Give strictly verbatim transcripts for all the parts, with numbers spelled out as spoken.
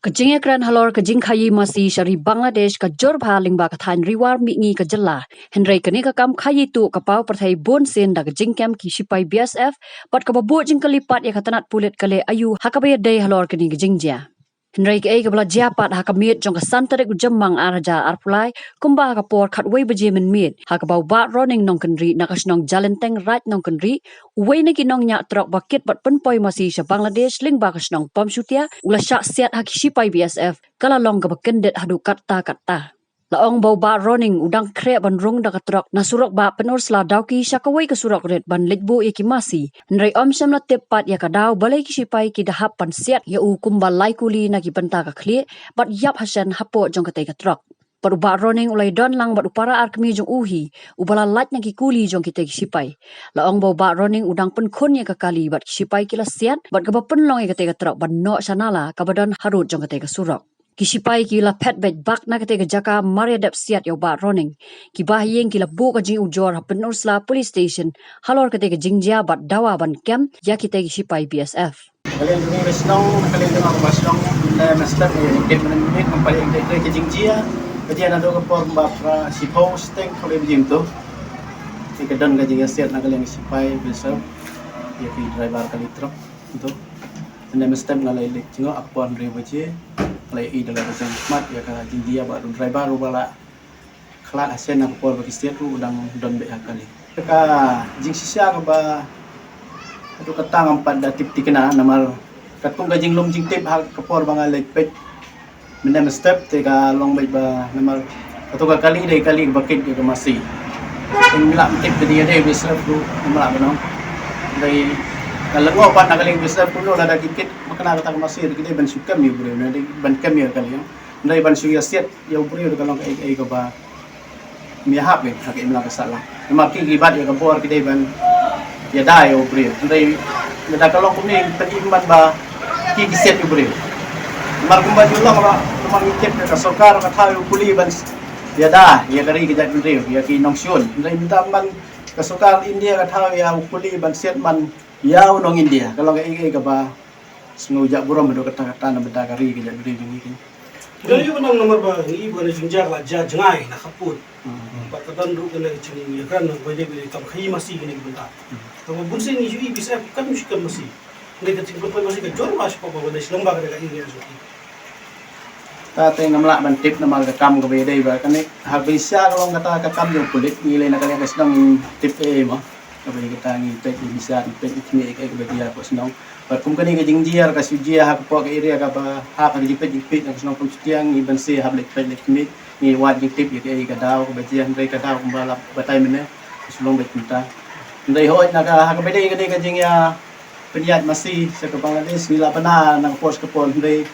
Ka jingïakren halor ka jingkhaïi masi sha ri Bangladesh ka jur bha lyngba ka thaiñ Ri War Mihngi ka jylla. Hynrei kane ka kam khaïi tuh ka paw pyrthei bun sien da ka jingkem ki shipai B S F, bad kaba buh jingkylli pat ïa ka tnat pulit ka leh aïu ha kaba ïadei halor kane ka jingjia. Hynrei kaei kaba la jia pat ha ka miet jong ka san tarik u Jymmang ar hajar arphew lai, kumba ha ka por khatwei baje mynmiet, ha kaba u Bah Roning Nongkynrih na ka shnong Jalenteng Raid Nongkynrih, uwei na ki nongñiah trok ba kit bad pynpoi masi sha Bangladesh lyngba ka shnong Pamshutia, u la shah siat ha ki shipai B S F, ka la long kaba kyndit haduh katta katta. La ong ba u Bah Roning u dang khreh ban rung da ka trok na surok Bah Pynursla Dawki sha kawei ka surok rit ban leit buh ïa ki masi. Hynrei ym shym la tip pat ïa ka daw balei ki shipai ki da hap ban siat ïa u kumba lai kuli na ki bynta ka khlieh, bad ïap hashen hapoh jong katei ka trok. Bad u Bah Roning u la ïadon lang bad u para ar kmie jong u hi, uba la lait na ki kuli jong kitei ki shipai. La ong ba u Bah Roning u dang pynkhun ïa ka kali bad ki shipai ki la siat, bad kaba pynlong ïa katei ka trok ban noh sha nala kaba don harud jong katei ka surok. Ki shipai ki la phet beit bak na katei ka jaka mar ïa dep siat ïa u Bah Roning. Ki bahaïing ki la buh ka jingujor ha Pynursla Police Station halor katei ka jingjia bad dawa ban kem ïa kitei ki shipai B S F. Ka liang jong ngi ba shnong, ka liang jong ngi ba shnong, ne mestep ne ïa kem ne mit ngam pali ïa ka jingjia. Ka jia naduh ka por ba pra shiphew steng ka liang jong tu. Ki ka don ka jingïasiat na ka liang shipai B S F ïa ki driver kali trok tu. Ne mestep nga la leit jngoh ha ka por hynriew baje. Nga la ïohi da la ka jingkhmat ïa ka jingjia ba u driver uba la khlad hashen ha ka por ba ki siat ruh u dang don beit ha kali. Ka jingshisha kaba haduh katta ngam pat da tip thikna namar katkum ka jinglum jingtip ha ka por ba nga leit peit mynne mynstep te ka long beit ba namar kato ka kali dei kali ba kit ïa ka masi. Te ngim lah ban tip te dei ïa dei B S F ruh ngim lah ban ong. Dei ka lyngngoh pat na ka liang B S F kumno lada ki kit makna kata ka masi te ki dei ban shu kem ïa u briew, dei ban kem ïa ka liang. Dei ban shu ïa siat ïa u briew te ka long kaei kaei kaba ym ïahap ïa ka, ka imlang ka sahlang. Namar ki, ki bat ïa ka bor ki dei ban ïada ïa u briew. Hynrei lada ka long kumne pyn-im ban ba ki, ki siat ïa u briew. Namar kumba ju long ba namar ngi tip ïa ka sorkar ka thaw ïa u kuli ban ïada ïa ka ri ka jaitbynriew, ïa ki nongshun. Hynrei mynta ban ka sorkar India ka thaw ïa u kuli ban siat man ïa u nong India. Ka long kaei kaei kaba sngewjah burom haduh katta katta na bynta ka ri ka jaitbynriew jong ngi. Ngi ïohi ba namar ba ngi ïohi ba kane ka jingjia ka la jia jngai na khappud. Hmm. Bad ka don ruh kane ka jingïakren na kawei de kawei de kam khaïi masi kane ka bynta. Hmm. Tangba bun sien ngi ïohi B S F kam shu kem masi. Kane ka jingpynpoi masi ka jur bha shapoh Bangladesh lyngba kane ka area jong ngi. Kata te ngam lah ban tip namar ka kam kaba ïadei ba kane ha ba shisha ka long kata ka kam jong pulit ngi lei na ka liang ka shnong ngim tip ei ei mo. Kaba ïa kata ngi peit ïa bishar, ngi peit ïa khmih ïa kaei kaba jia hapoh shnong. Bad kum kane ka jingjia ka shu jia ha ka pok ka area kaba hap ha ka jingpeit jingkhmih na ka shnong Pamshutia ngi banse hap leit peit leit khmih, ngi wad jingtip ïa kaei ka daw kaba jia, hynrei ka daw kumba la batai mynne ka shu long beit kumta. Hynrei hooid na ka ha kaba dei kane ka jingïa pynïaid masi sha ka Bangladesh ngi la bna na ka por sha ka por, hynrei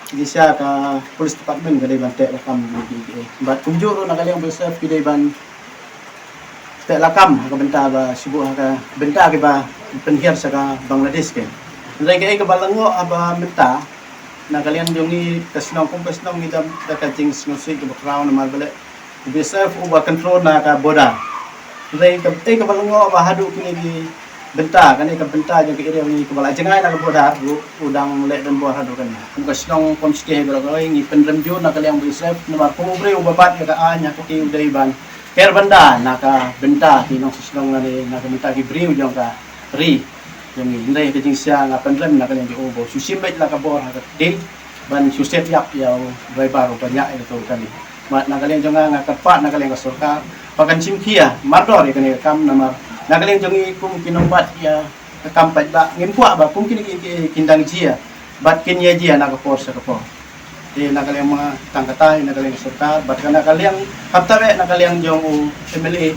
Ki shisha ka police department ka dei ban teh lakam ïa ki, ki, eh. Bad kumjuh ruh na ka liang B S F ki dei ban teh lakam ha ka bynta ba shu buh ha ka bynta kiba pynhiar sha ka Bangladesh ke. Hynrei kaei kaba lyngngoh haba mynta na ka liang jong ngi ka shnong kum ka shnong ngi dang da ka jingsngewsih kaba khraw namar ba leh B S F uba control na ka border. Hynrei ka, eh, kaba lyngngoh ba haduh kine ki bynta, kane ka bynta jong ka area ngi kaba la jngai na ka border ruh u dang leh donbor haduh kane. Kum ka shnong Pamshutia baroh kawei ngi pynrem jur na ka liang B S F namar kum u briew uba bat ïa ka aiñ ha ka ti u dei ban ker bynta na ka bynta ki nongshong shnong lane na ka bynta ki briew jong ka ri jong ngi. Hynrei ka jingshisha nga pynrem na ka liang jong u ba u shu shim beit la ka bor ha ka ti ban shu set ïap ïa u driver uba ñiah ïa kato ka kali. Bad na ka liang jong nga nga kyrpad na ka liang ka sorkar ba kan shim khia mardor ïa kane ka kam namar na ka liang jong ngi kum ki nongbat ïa ka kam paidbah ngim kwah ba kum kine ki, ki, kin dang jia bad kin ïa jia na ka por sha ka por. Te na ka liang ma tang kata na ka liang ka sorkar bad ka na ka liang hap ta beh na ka liang jong u M L A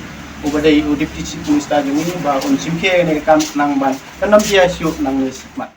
uba dei u deputy chief minister jong ngi ba un shim khia ïa kane ka kam khnang ban kan ym jia shuh nangne shakhmat.